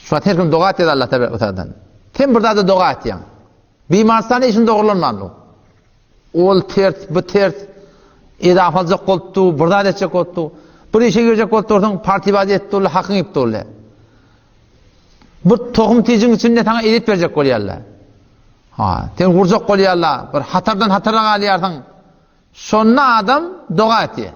Şu wagt her kim doga etýär Allah tebarek we taaladan. Sen bir zada doga etýäň. Bimarystanda işiň dogrulanmandy. Ol ters, bu ters. Edap aljak bolupdy, bir zat etjek bolupdy. Bir işe girjek bolup dursaň, partibaz etdi ol, hakyň iýip durly. Bir tohum tijiň içinde saňa ezet berjek bolýarlar. Ha, sen gurjak bolýarlar. Bir hatardan hatara galýarsyň. Şonda adam doga etýär.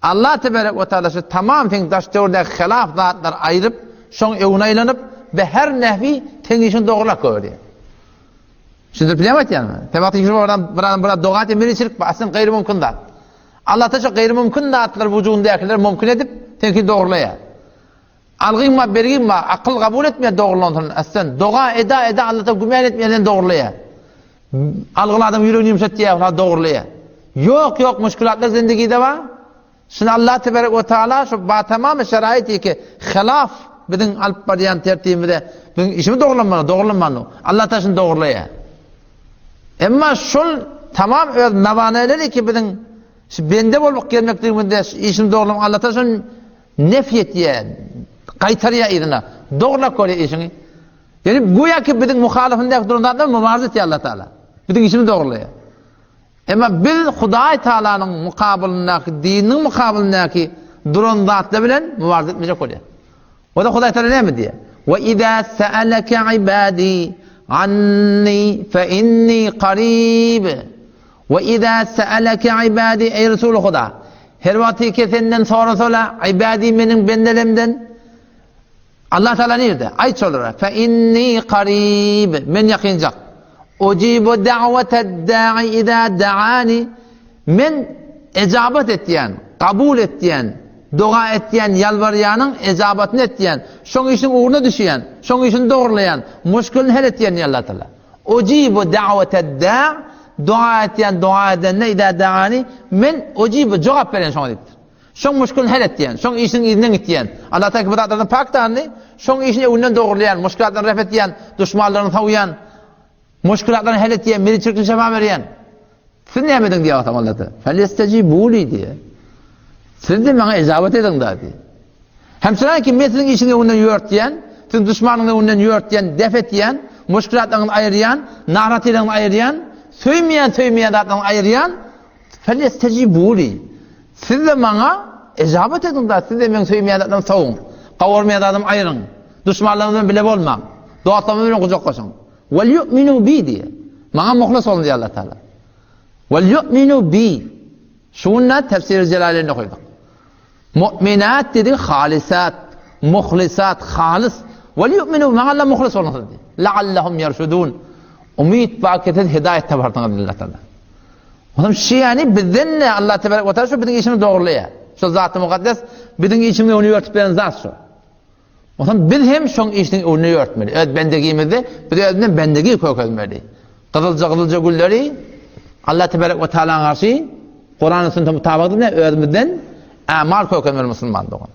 Allah tebarek we taala şu tamam seň daş töwründäki hylaf zatlary aýryp, şoň öňüne aýlanyp, be her nehwi seň işiňi dogrulap goýberýär. Düşündirip bilýärmi aýtýanymy? Sen wagty bir adam bir adam bir doga etýär, meniçilik bar, aslynda gaýry mümkin zat. Allah taala şu gaýry mümkin zatlary wujudyndakileri mümkin edip, seňkini dogrulaýar. Algyň bar, bergiň bar, akyl kabul etmeýär dogrulansyny, aslan doga eda eda Allah taala gümän etmeýär seni dogrulaýar. Algyly adam ýüregini ýumşatýar, ol dogrulaýar. Ýok, ýok, muşkilatlar zindigide bar. Şuny Allah tebarek we taala şu ba tamam şeraiti ki hilaf biziň alyp barýan tertibimize biziň işimiz dogrulanmaly, dogrulanmaly. Allah taala şuny dogrulaýar. Emma şol tamam öz nawaneleri ki biziň şu bende bolup gelmekligimizde şu işimiz dogrulanmaly. Allah taala şuny nef etýär, gaýtarýar yzyna. Dogrulap görýär işiňi. Ýani güýä ki biziň muhalyfyndaky duran zatlar mubarz etýär Allah Taala. Biziň işimizi dogrulaýar. Emma biz Hudaý Taalanyň mukabylyndaky, dininiň mukabylyndaky duran zatlar bilen mubarz etmejek bolýar. O da Hudaý Taala näme diýýär? Wa iza sa'alaka ibadi anni fa inni qarib. Wa iza sa'alaka ibadi ey Resul Huda. Her wagty ki senden sorasala ibadi meniň bendelemden Allah Teala nirde? Aýt şolara, Fe inni qarib, men ýakynjak. Ujibu da'watad-da'i iza da'ani, men ejabat etýän, kabul etýän, doga etýän, ýalbarýanyň ejabatyny etýän, şoň işiniň ugruna düşýän, şoň işini dogrulaýan, muşkilini hel etýän diýýär Allah Teala. Ujibu da'watad-da' doga etýän doga edende iza da'ani, men ujibu jogap berýän şoňa diýipdir. Şoň muşkilini hal etýän, şoň işiniň yzyndan gitýän. Allah Taala bu zatlardan pak tandy, şoň işini öňünden dogrulaýan, muşkilatlaryny ref etýän, duşmanlaryny sowýan, muşkilatlaryny hal etýän, meni çirkin şefa berýän. Siz näme ediň diýýär Allah Taala. Felestejibuli diýýär. Siz de maňa ijabat ediň da diýýär. Hem ki men siziň işiňi öňünden ýörtýän, siziň duşmanyňyzy öňünden ýörtýän, def etýän, muşkilatlaryňyzy aýyrýan, narahatlygyňyzy aýyrýan, söýmeýän, söýmeýän zatlaryňyzy aýyrýan, Felýestejibuli. Siz-de maňa ejabat ediň-da, siz-de meň söýmeýän zatlarymy sowuň. Gowurmaýan zadymy aýryň. Duşmanlaryňyz bilen bile bolmaň. Dostlaryňyz bilen gujaklaşyň. Wal ýu'minu bi diýýär. Maňa muhlis boluň diýýär Allah Taala. Wal ýu'minu bi. Şunda tefsir-i Jelaleýni okaýdyk. Mu'minat diýdi, halisat, muhlisat, halys. Wal ýu'minu maňa Allah muhlis boluň siz diýýär. La'allahum ýerşudun. Umyt bar ki siz hidaýat taparsyňyz diýýär Allah Taala. Onam şiýany bizden ne Allah tebarek we taala şu biziň işimizi dogrulaýar. Şu zaty mukaddes biziň işimizi öňüne ýörtüp beren zat şu. Onam biz hem şoň işiniň öňüne ýörtmeli. Öz bendegimizde biz özümizden bendegi kökezmeli. Gyzylja gyzylja gülleri Allah tebarek we taala garşy Kur'an-y sünnete mutabakat edip özümizden amal kökezmeli musulman dogan.